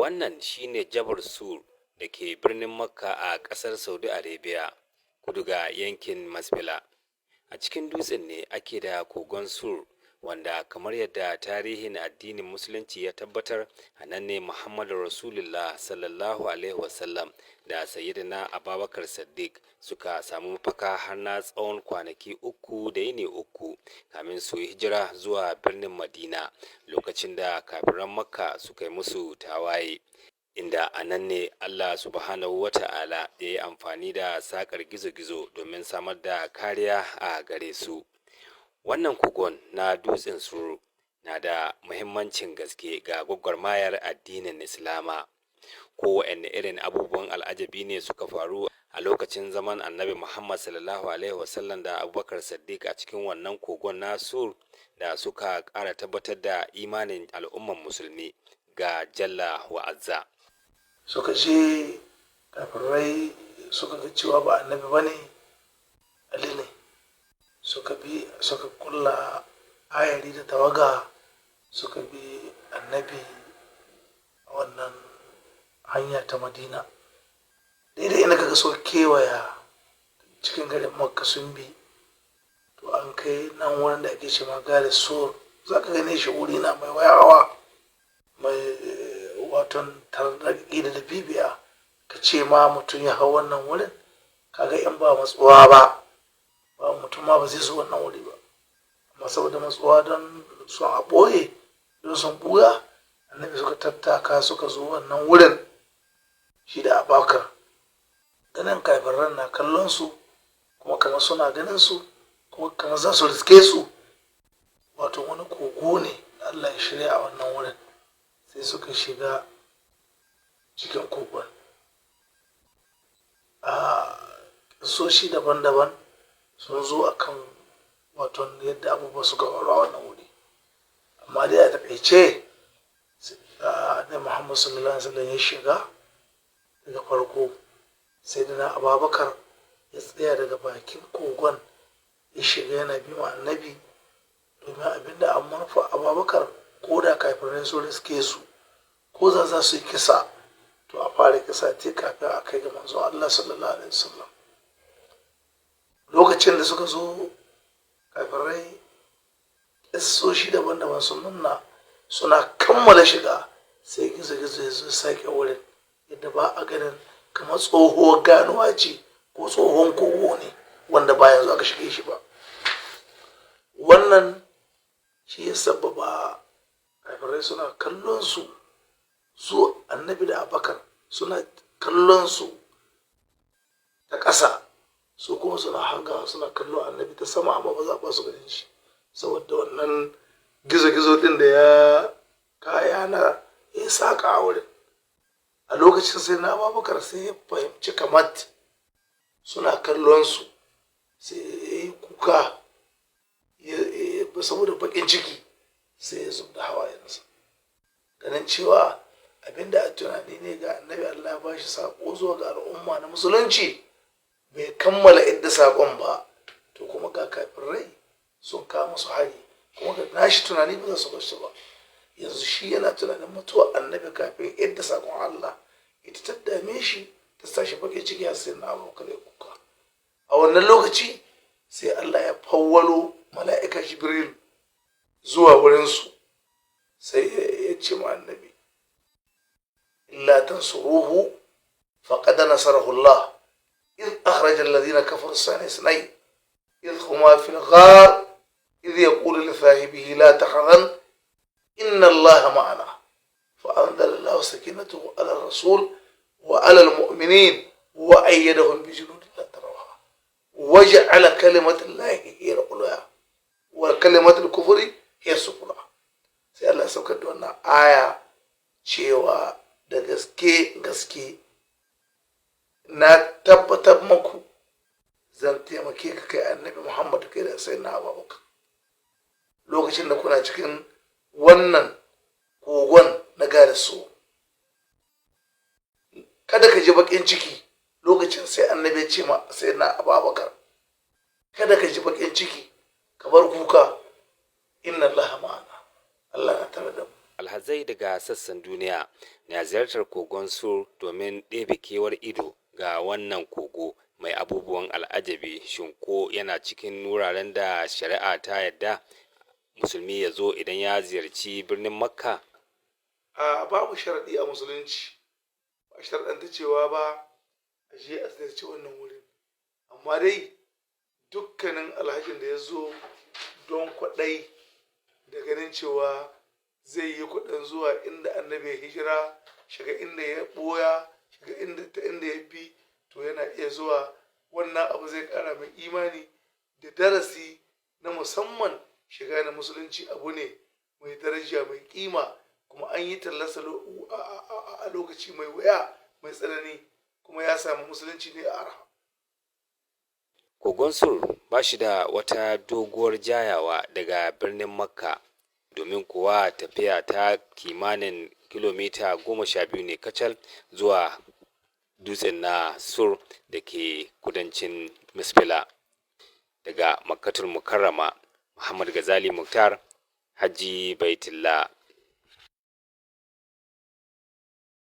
Wannan shi ne Jabal Sur da ke birnin Makka a ƙasar Saudi Arabia, kudu ga yankin Masfila. A cikin dutsen ne ake da kogon Sur, wanda kamar yadda tarihin addinin Musulunci ya tabbatar, a nan ne Muhammadu Rasulullah sallallahu alaihi wasallam da Sayyidina Abubakar Siddiq suka samu mafaka har na tsawon kwanaki 3 da yini 3 kamin su yi hijira zuwa birnin Madina lokacin da kafiran Makka suka yi musu tawaye. Inda a nan ne Allah subhanahu wa ta'ala ya yi amfani da saƙar gizo-gizo domin samar da kariya a gare su. Wannan kogon na dutsen Sur na da muhimmancin gaske ga gwagwarmayar addinin Islama. Ko waɗanne irin abubuwan al'ajabi ne suka faru a lokacin zaman Annabi Muhammad sallallahu alaihi wasallam da Abubakar Siddiq a cikin wannan kogon na Sur da suka ƙara tabbatar da imanin al'umman musulmi ga Jalla wa'azza. Suka ce kafirai suka ga cewa ba annabi ba ne, Ali ne. Suka bi suka kulla ayari da tawaga, suka bi annabi a wannan hanya ta Madina. Daidai inda kaga suka kewaya cikin garin Makka sun bi, to an kai nan wurin da ake ce ma Gare Sur. Za ka gane shi, wuri na mai wayawa, mai waton tarnaƙi da bibiya. Ka ce ma mutum ya hau wannan wurin, kaga in ba matsuwa ba, ba mutum ma ba zai so wannan wuri ba. Amma saboda matsuwa, don son a ɓoye, don son ɓuya, annabi suka tattaka suka zo wannan wurin, shi da Abakar. Ganin kafiran na kallon su, kuma kamar suna ganin su, kuma kamar za su riske su. Wato wani kogo ne da Allah ya shirya a wannan wurin, sai suka shiga cikin kogon. A kisoshi daban-daban sun zo akan wato yadda abubuwa suka faru a wannan wuri, amma dai a takaice, Annabi Muhammad sallallahu alaihi wasallam ya shiga daga farko, sai da na Ababakar ya tsaya daga bakin kogon, ya shiga yana bi ma annabi, domin abinda an manufa Ababakar, ko da kafirai sun riske su, ko za su yi kisa, to a fara kisa ce kafin a kai ga manzon Allah sallallahu alaihi wasallam. Lokacin da suka zo kafirai, kissoshi daban-daban sun nuna suna kammala shiga, sai gizo-gizo ya zo sake wurin yadda ba a ganin, kamar tsohuwar ganuwa ce ko tsohon kogo ne wanda ba yanzu aka shige shi ba. Wannan shi ya sababa kafirai suna kallon su, su annabi da Abakar suna kallon su ta ƙasa, su kuma suna hanga suna kallon annabi ta sama, amma ba za ba su ganin shi saboda wannan gizo-gizo din da ya kaya na ya saka a wurin. A lokacin sai na Abubakar sai ya fahimci kamar suna kallon su, sai ya yi kuka saboda baƙin ciki, sai ya zub da hawayensa, ganin cewa abinda a tunani ne ga annabi, Allah ya bashi saƙo zuwa ga al'umma na musulunci, bai kammala idda saƙon ba, to kuma ga kafirai sun kawo musu hari, kuma ga nashi tunani ba za su bar su ba. Yanzu shi yana tunanin mutuwar annabi kafin idda saƙon Allah, ita ta dame shi, ta sa shi baƙin ciki, har sai na Abubakar ya kuka. A wannan lokaci sai Allah ya fawwalo mala'ika Jibril zuwa wurinsu, sai ya ce ma annabi: "إلا تنصروه فقد نصره الله إذ أخرج الذين كفروا ثاني اثنين إذ هما في الغار إذ يقول لصاحبه لا تحزن إن الله معنا فأنزل الله سكينته على الرسول وعلى المؤمنين وأيدهم بجنود لم تروها وجعل كلمة الله هي العليا وكلمة الكفر هي السفلى". Sai Allah ya saukar da wannan aya cewa da gaske gaske na tabbatar muku zan taimake ka, kai annabi Muhammad, kai da sai na Abubakar, lokacin da kuna cikin wannan kogon na gare su. Kada ka ji bakin ciki. Lokacin sai annabi ya ce ma sai na Abubakar: "Kada ka ji bakin ciki, ka bar kuka. إن الله معنا", Allah na tare da mu. Alhazai daga sassan duniya na ziyartar kogon Sur domin ɗebe kewar ido ga wannan kogo mai abubuwan al'ajabi. Shin ko yana cikin wuraren da shari'a ta yadda musulmi ya zo idan ya ziyarci birnin Makka? A babu sharaɗi a musulunci, ba sharaɗanta cewa ba a je a ziyarci wannan wurin, amma dai dukkanin alhajin da ya zo don kwaɗai da ganin cewa zai yi kuɗin zuwa inda annabi ya hijira, shiga inda ya ɓoya, shiga inda ta inda ya bi, to yana iya zuwa. Wannan abu zai ƙara mai imani da darasi na musamman. Shiga na musulunci abu ne mai daraja, mai kima, kuma an yi tallasa a lokaci mai wuya, mai tsanani, kuma ya samu musulunci ne a arha. Kogon Sur ba shi da wata doguwar jayawa daga birnin Makka, domin kuwa tafiya ta kimanin kilomita 12 ne kacal zuwa dutsen na Sur da ke kudancin Misfila. Daga Makkatul Mukarrama, Muhammad Gazali Muktar, Hajji Baitullah.